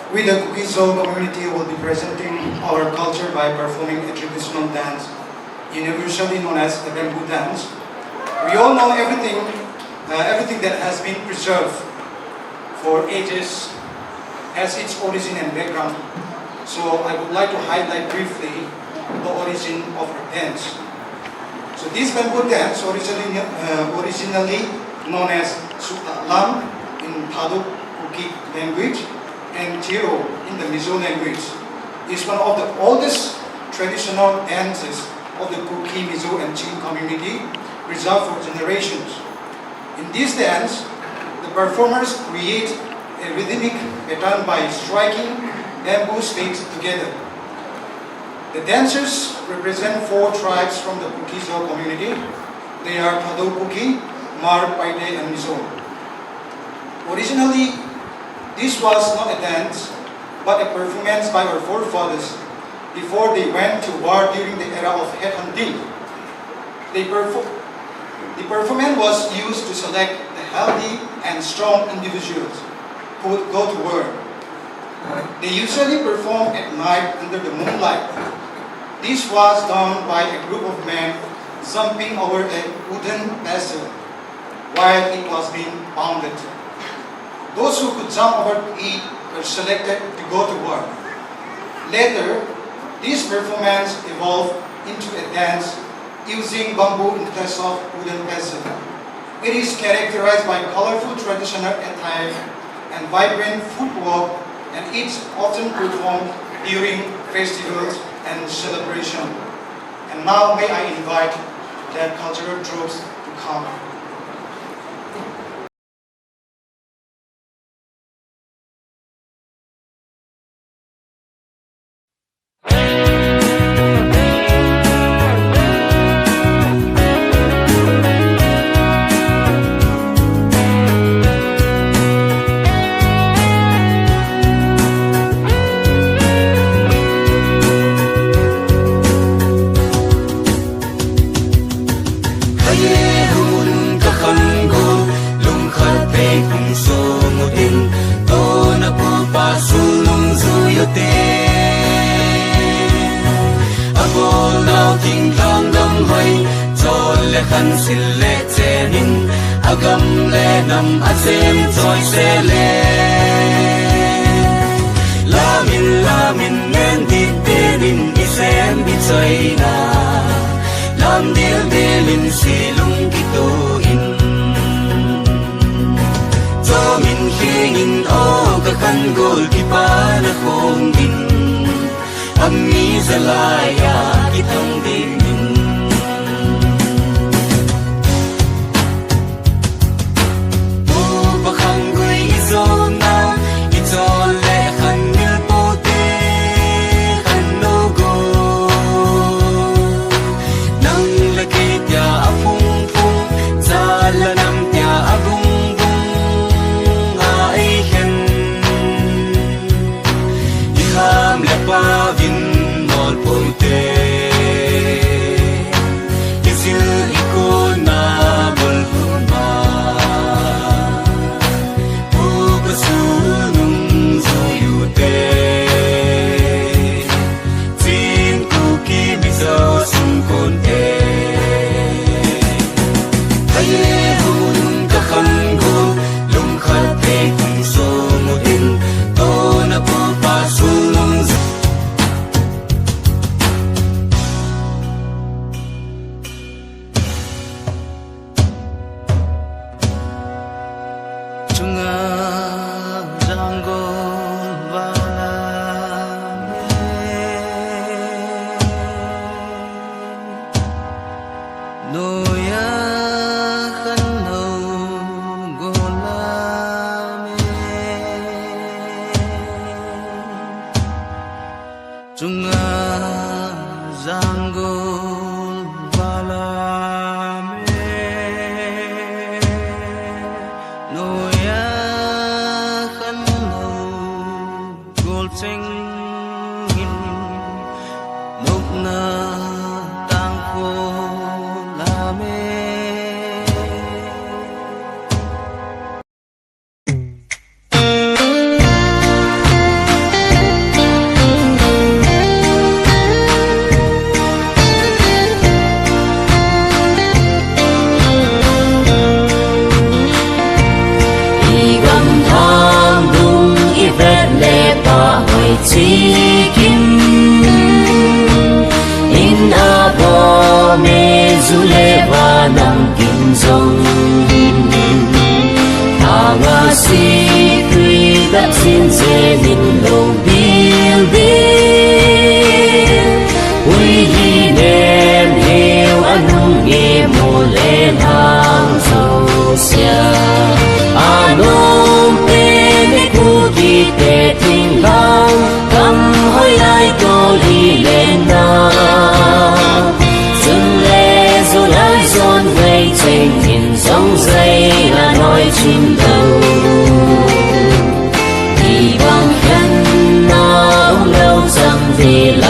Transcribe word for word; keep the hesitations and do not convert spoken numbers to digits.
We, the Kuki-Zo community, will be presenting our culture by performing a traditional dance, universally known as the bamboo dance. We all know everything, uh, everything that has been preserved for ages has its origin and background. So I would like to highlight briefly the origin of the dance. So this bamboo dance, originally, uh, originally known as Suktaklam in Thadou Kuki language and Tiro in the Mizo language, is one of the oldest traditional dances of the Kuki, Mizo and Chin community, preserved for generations. In this dance, the performers create a rhythmic pattern by striking bamboo sticks together. The dancers represent four tribes from the Kuki-Zo community. They are Thadou Kuki, Hmar, Paite, and Mizo. Originally, this was not a dance, but a performance by our forefathers before they went to war during the era of headhunting. They perform the performance was used to select the healthy and strong individuals who would go to war. They usually perform at night under the moonlight. This was done by a group of men jumping over a wooden pestle while it was being pounded. Those who could jump over it were selected to go to war. Later, this performance evolved into a dance using bamboo in place of wooden pestle. It is characterized by colorful traditional attire and vibrant footwork, and it's often performed during festivals and celebration. And now may I invite the cultural troupes to come. Hei hun ka khan go, lungkhat pei kung sung utin, tona pupa sulung zui ute. Abol nau thingtlang gam hoi, chol le khan sil le chenin, agam le nam a chen choi se le. Lamin, lamin, ngen dik tenin, i sem i choina. Lam dil dilin silung kituin. Chomin hingin o ka khan gol kipana khongin. Ami zalaya kitang dingin. Upa khang gui i zona, i chol le khan mil pote khan no go. Nang le kei tia a phung phung, cha le nam tia a bung bung, a ei khen. I kham le pavin nol pote. I zil i kona bol huma. Upa sulung zui ute. Chin Kuki Mizo sung konte. Hei hun ka khan go, lungkhat pei kung sung utin, tona pupa sulung zui. Chunga jang gol vala me. Noya khan no gola me. Chunga jang gol vala me. Noya khan no gol cheng in, nokna tang kho la me. Chikim in a bo me, zu le va nam kim jong, thanga si tui dap sin se nin lo bil bil. Ui hi nem heu anung nge mo le lang zo sia. Anom te ne ku ki te ting lang kam hoi ai to li le na. Sun le zu lai zon vei cheng in zong zai la noi chim lo. Ki bang khen na um lo chang ve la.